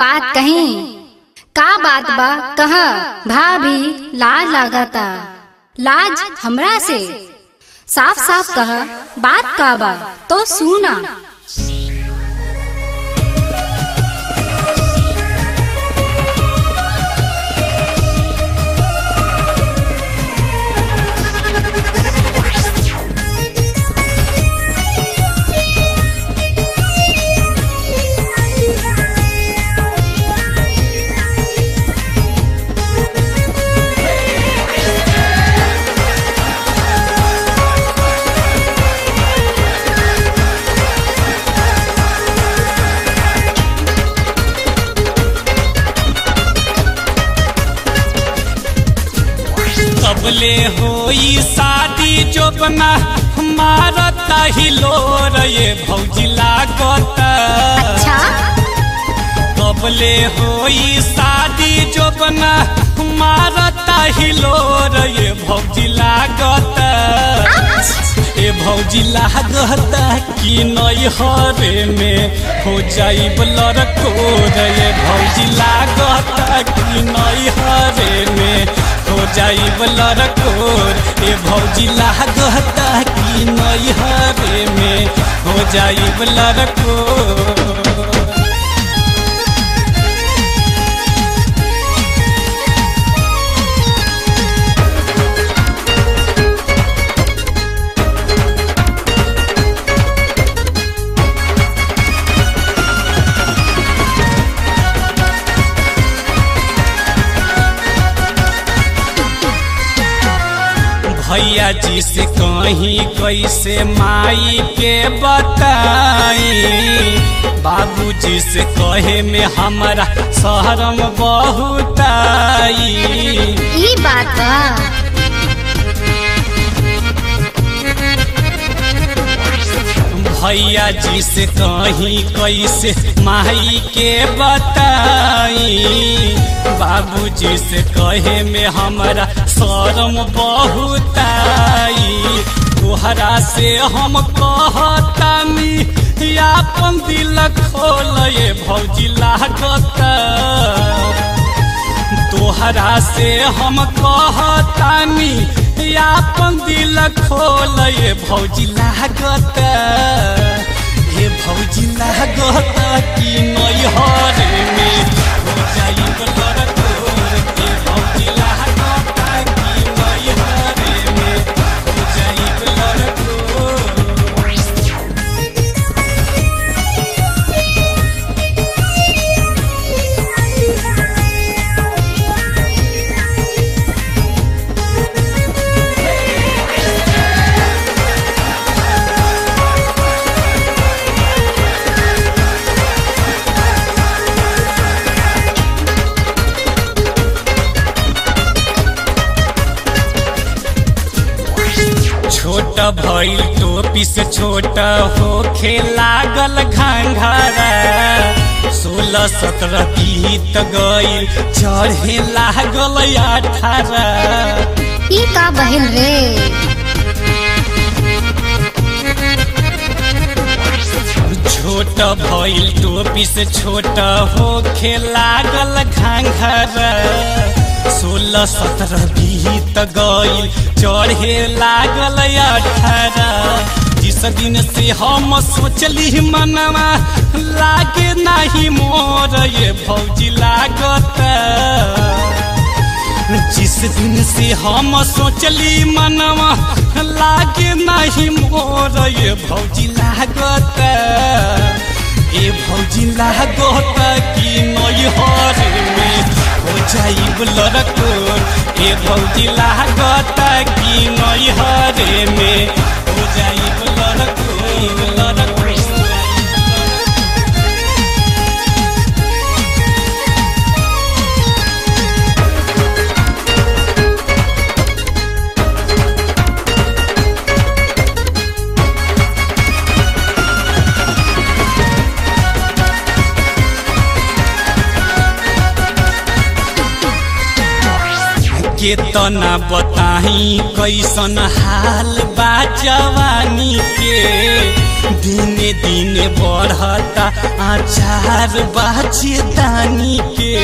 बात कहीं का बात बा कहा भाभी लाज लागता। लाज हमरा से साफ साफ कहा बात का बा तो सुना। कबले होई शादी जोबना मारता ही लोर ये भौजी लागता। अच्छा कबले होई शादी जोबना मारता ही लोर ये भौजी लागता। ए भौजी लागता कि नैहरे में हो जाई लड़कोर ये भौजी लागता कि नैहरे में हो जाई लड़कोर ए भौजी लागता कि नैहरे में हो जाई लड़कोर। भैया जी से कहीं कैसे माई के बताई, बाबूजी से कहे में हमारा शर्म बहुत आई। ई बात बा भैया जी से कहीं कैसे माई के बताई, बाबूजी से कहे में हमारा शर्म बहुत आई। तोहरा से हम कहतानी अपन दिल खोल ये भौजी लागता। तोहरा से हम कहतानी अपन दिल खोल ये भौजी लागता। ये भौजी लागता कि नैहरे में हो जाई लड़कोर ये भौजी लागता कि नैहरे में हो जाई लड़कोर। छोट भइल टोपी से छोट होखे लागल घाघरा, 16-17 बीत गइल चढ़े लागल 18। ई का बहिल रे छोट भइल टोपी से छोट होखे लागल घाघरा, 16-17 बीत गइल चढ़े लागल 18। जिस दिन से हम सोचली मनवा लागे नहीं मोर ये भौजी लागता। जिस दिन से हम सोचली मनवा लागे नहीं मोर ये भौजी लागता। ए भौजी लागता कि नैहरे में हो जाई लड़कोर ए भौजी लागता कि नैहरे में हो जाई लड़कोर लड़कोर। केतना बताही कैसन हाल बा जवानी के, दिने दिने बढ़ता आचार बाचे दानी के।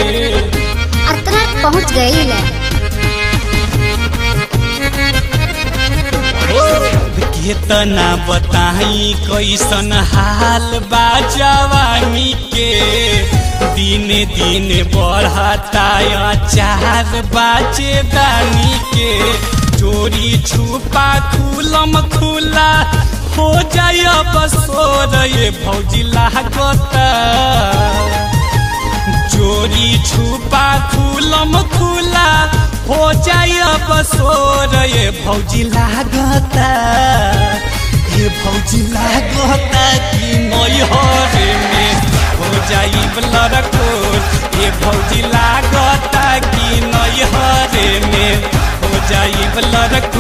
अतना पहुँच गई है। केतना बताई कैसन हाल बा जवानी के, दिने दिने बढ़ता आचार बाचे दानी के। चोरी छुपा खुलम खुला हो जाय बसोर ये भौजी लागता। चोरी छुपा खुलम खुला हो जाय बसोर ये भौजी लागता। ये भौजी लागता कि नैहर में हो जाई लड़कोर। ये भौजी लागता कि नैहर में हो जाई लड़कोर।